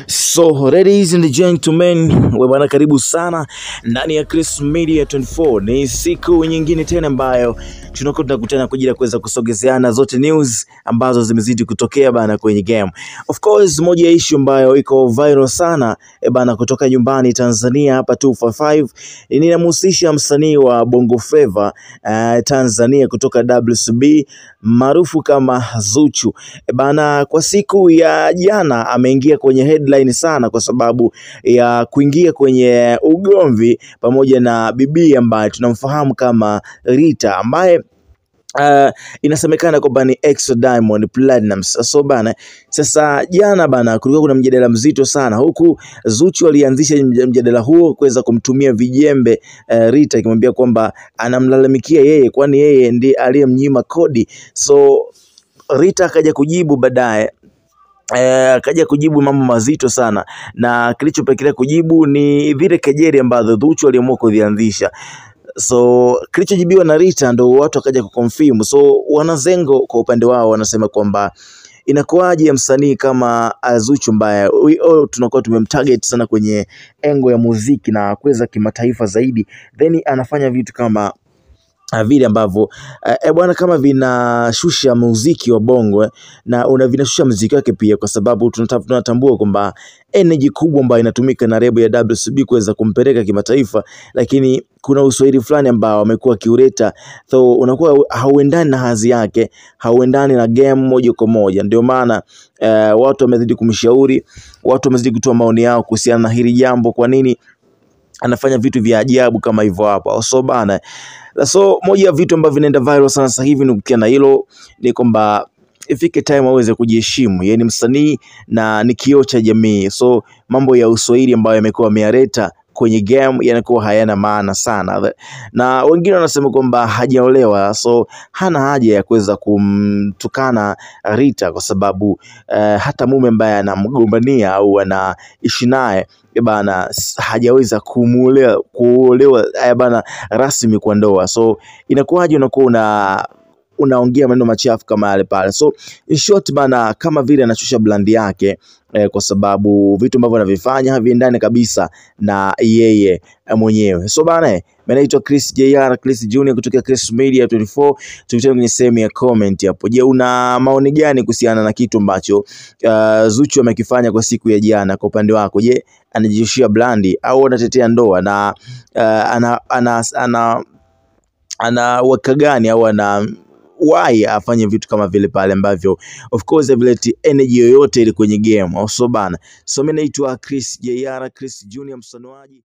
So ladies and gentlemen, we bwana, karibu sana ndani ya Chris Media 24. Ni siku nyingine tena ambayo tunakuwa tunakutana kwa ajili ya kuweza kusogezeana zote news ambazo zimezidi kutokea bana kwenye game. Of course, moja ya issue ambayo iko viral sana bana kutoka nyumbani Tanzania hapa 255 inamhusisha msanii wa Bongo Flava Tanzania kutoka WCB maarufu kama Zuchu. Bana, kwa siku ya jana ameingia kwenye headline sana kwa sababu ya kuingia kwenye ugomvi pamoja na bibi ambaye tunamfahamu kama Rita ambaye inasemekana kwamba ni ex Diamond Platnumz. So bana, sasa jana bana kulikuwa kuna mjadala mzito sana, huku Zuchu alianzisha mjadala huo kuweza kumtumia vijembe Rita akimwambia kwamba anamlalamikia yeye, kwani yeye ndiye aliyemnyima kodi. So Rita akaja kujibu baadaye, akaja kujibu mambo mazito sana, na kilichopelekea kujibu ni vile kejeli ambazo Zuchu aliamua kuzianzisha. So kilichojibiwa na Rita ndo watu wakaja kuconfirm. So wanazengo kwa upande wao wanasema kwamba inakuwaje msanii kama Zuchu ambaye we all tunakuwa tumemtarget sana kwenye engo ya muziki na kuweza kimataifa zaidi, then anafanya vitu kama vile ambavyo bwana kama vinashusha muziki wa bongo na vinashusha muziki wake pia, kwa sababu tunatambua kwamba energy kubwa ambayo inatumika na lebo ya WCB kuweza kumpeleka kimataifa, lakini kuna uswahili fulani ambao amekuwa akiuleta, so unakuwa hauendani na hadhi yake, hauendani na game moja kwa moja. Ndio maana watu wamezidi kumshauri, watu wamezidi kutoa maoni yao kuhusiana na hili jambo, kwa nini anafanya vitu vya ajabu kama hivyo hapa. So bana, so moja ya vitu ambavyo vinaenda viral sana sasa hivi ni kuhusiana na hilo, ni kwamba ifike time aweze kujiheshimu. Yeye ni msanii na ni kioo cha jamii, so mambo ya uswahili ambayo yamekuwa ameyaleta kwenye game yanakuwa hayana maana sana, na wengine wanasema kwamba hajaolewa, so hana haja ya kuweza kumtukana Rita kwa sababu hata mume ambaye anamgombania au anaishi naye bana hajaweza kuolewa bana rasmi kwa ndoa. So inakuwaje unakuwa unaongea maneno machafu kama yale pale? So in short bana, kama vile anashusha brand yake kwa sababu vitu ambavyo anavifanya haviendani kabisa na yeye mwenyewe. So bana, mimi naitwa Chris JR, Chris Junior kutoka Chris Media 24. Tukutane kwenye sehemu ya comment hapo. Je, una maoni gani kuhusiana na kitu ambacho Zuchu amekifanya kwa siku ya jana? Kwa upande wako, je, anajishushia brandi au anatetea ndoa na ana waka gani au ana why afanye vitu kama vile pale ambavyo of course havileti energy yoyote ile kwenye game? So bana, so mimi naitwa Chris JR, Chris Junior msanuaji.